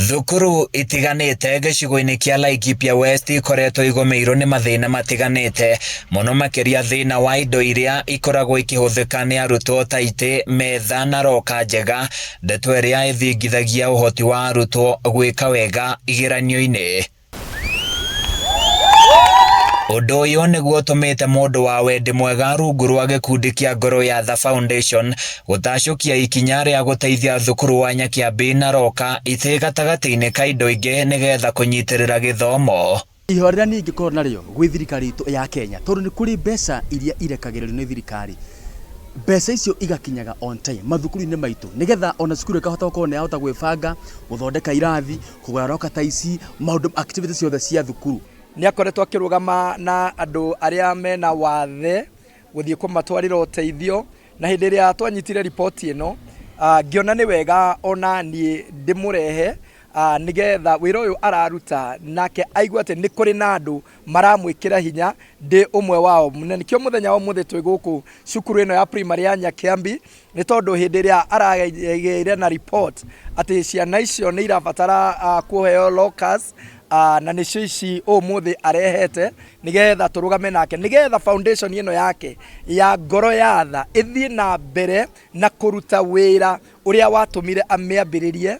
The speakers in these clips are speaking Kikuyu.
Thukuru itiganĩte gĩcigo-inĩ kĩa Laikipia West ikoretwo igũmĩirwo nĩ mathĩna matiganĩte, mũno makĩria thĩna wa indo iria ikoragwo ikĩhũthĩka nĩ arutwo ta itĩ, metha na roka njega, ndeto ĩrĩa ĩthingithagia ũhoti wa arutwo gwĩka wega igeranio-inĩ. Ũndũ ũyũ nĩguo ũtũmĩte mũndũ wa wendi mwega rungu rwa gĩkundi kĩa Ngoro ya Tha Foundation gũtacũkia ikinya rĩa gũteithia thukuru wa Nyakĩambi na Roka itĩ gatagatĩ-inĩ ka indo ingĩ nĩgetha kũnyitĩrĩra gĩthomo. Ihoya rĩrĩa niĩ ingĩkorwo narĩo gwĩ thirikari itũ ya Kenya, tondũ nĩ kũrĩ mbeca iria irekagĩrĩrio nĩ thirikari, mbeca icio igakinyaga on time mathukuru-inĩ maitũ, nĩgetha ona cukuru ĩkahota gũkorwo nĩ yahota gwĩbanga, gũthondeka irathi, kũgũra roka ta ici, maũndũ activity ciothe cia thukuru. Nĩ akoretwo akĩrũgama na andũ arĩa mena wathe gũthiĩ kũmatwarĩra ũteithio, na hĩndĩ ĩrĩa twanyitire riboti ĩno, ngĩona nĩ wega ona niĩ ndĩmũrehe nĩgetha wĩra ũyũ araruta nake aigue atĩ nĩ kũrĩ na andũ maramwĩkĩra hinya, ndĩ ũmwe wao. Na nĩkĩo mũthenya wa ũmũthĩ twĩ gũkũ cukuru ĩno ya primary ya Nyakĩambi, nĩ tondũ hĩndĩ ĩrĩa aragĩire na report atĩ ciana icio nĩ irabatara kũheo lockers, na nĩcio ici ũmũthĩ arehete nĩgetha tũrũgame nake, nĩgetha foundation ĩno yake ya Ngoro ya Tha ĩthiĩ na mbere na kũruta wĩra ũrĩa watũmire amĩambĩrĩrie.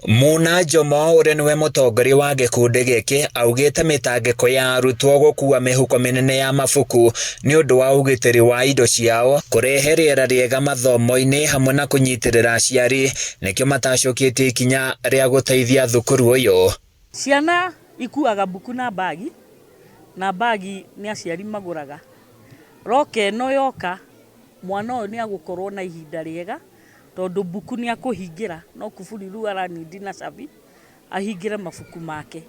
Muna Njomo ũrĩa nĩwe mũtongoria wa gĩkundi gĩkĩ augĩte mĩtangĩko ya arutwo gũkua mĩhuko mĩnene ya mabuku nĩ ũndũ wa ũgitĩri wa indo ciao, kũrehe rĩera rĩega mathomo-inĩ hamwe na kũnyitĩrĩra aciari nĩkĩo matacũkĩtie ikinya rĩa gũteithia thukuru ũyũ. Ciana ikuaga mbuku na mbagi, na mbagi nĩ aciari magũraga. Roka ĩno yoka, mwana ũyũ nĩ agũkorwo na ihinda rĩega tondũ mbuku nĩ akũhingĩra, no kuburi rĩu ara need na cabi, ahingĩre mabuku make.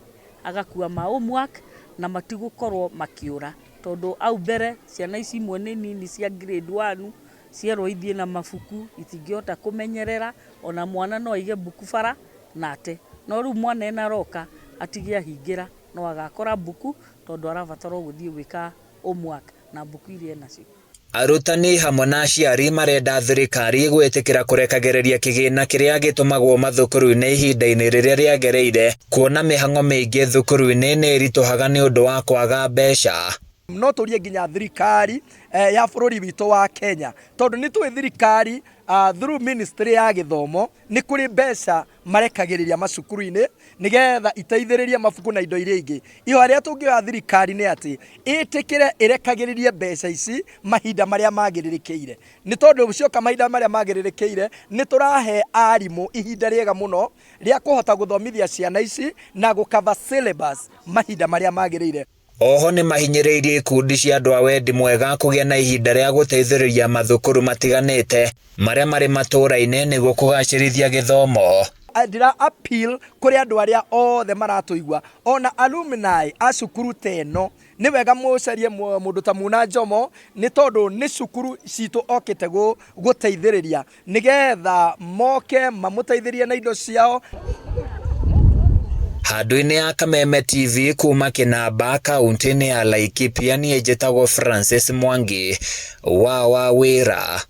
Agakua ma homework na matigũkorwo makĩũra. Tondũ hau mbere ciana ici imwe nĩ nini cia grade one, cierwo ithiĩ na mabuku itingĩhota kũmenyerera, ona mwana no aige mbuku bara na ate. No rĩu mwana ena locker atige ahingĩra no agakora mbuku tondũ arabatara o gũthiĩ gwĩka homework na mbuku iria enacio. Arutani hamwe na aciari marenda thirikari gwĩtĩkĩra kũrekagĩrĩria kĩgĩna kĩrĩa gĩtũmagwo mathukuru-inĩ ihinda-inĩ rĩrĩa rĩagĩrĩire, kuona mĩhang'o mĩingĩ thukuru-inĩ nĩ ĩritũhaga nĩ ũndũ wa kwaga mbeca. No tũrie nginya thirikari ya bũrũri witũ wa Kenya, tondũ nĩ tũĩ thirikari through ministry ya gĩthomo nĩ kũrĩ mbeca marekagĩrĩria macukuru-inĩ nĩgetha iteithĩrĩrie mabuku na indo iria ingĩ. Ihoya rĩrĩa tũngĩhoya thirikari nĩ atĩ ĩtĩkĩre ĩrekagĩrĩrie mbeca ici mahinda marĩa magĩrĩrĩkĩire, nĩ tondũ cioka mahinda marĩa magĩrĩrĩkĩire nĩ tũrahe arimũ ihinda rĩega mũno rĩa kũhota gũthomithia ciana ici na gũ cover syllabus mahinda marĩa magĩrĩire. Oho nĩmahinyĩrĩirie ikundi cia andũ a wendi mwega kũgĩa na ihinda rĩa gũteithĩrĩria mathukuru matiganĩte marĩa marĩ matũra-inĩ nĩguo kũgacĩrithia gĩthomo. Ndĩra appeal kũrĩ andũ arĩa othe maratũigua ona alumni a cukuru ta ĩno, nĩ wega mũcarie mũndũ ta Muna Njomo nĩ tondũ nĩ cukuru citũ okĩte gũteithĩrĩria nĩgetha moke mamũteithĩrie na indo ciao. Handũ-inĩ ya Kameme TV kuma Kĩnamba kauntĩ-inĩ ya Laikipia niĩ njĩtagwo Francis Mwangi wa wa wĩra.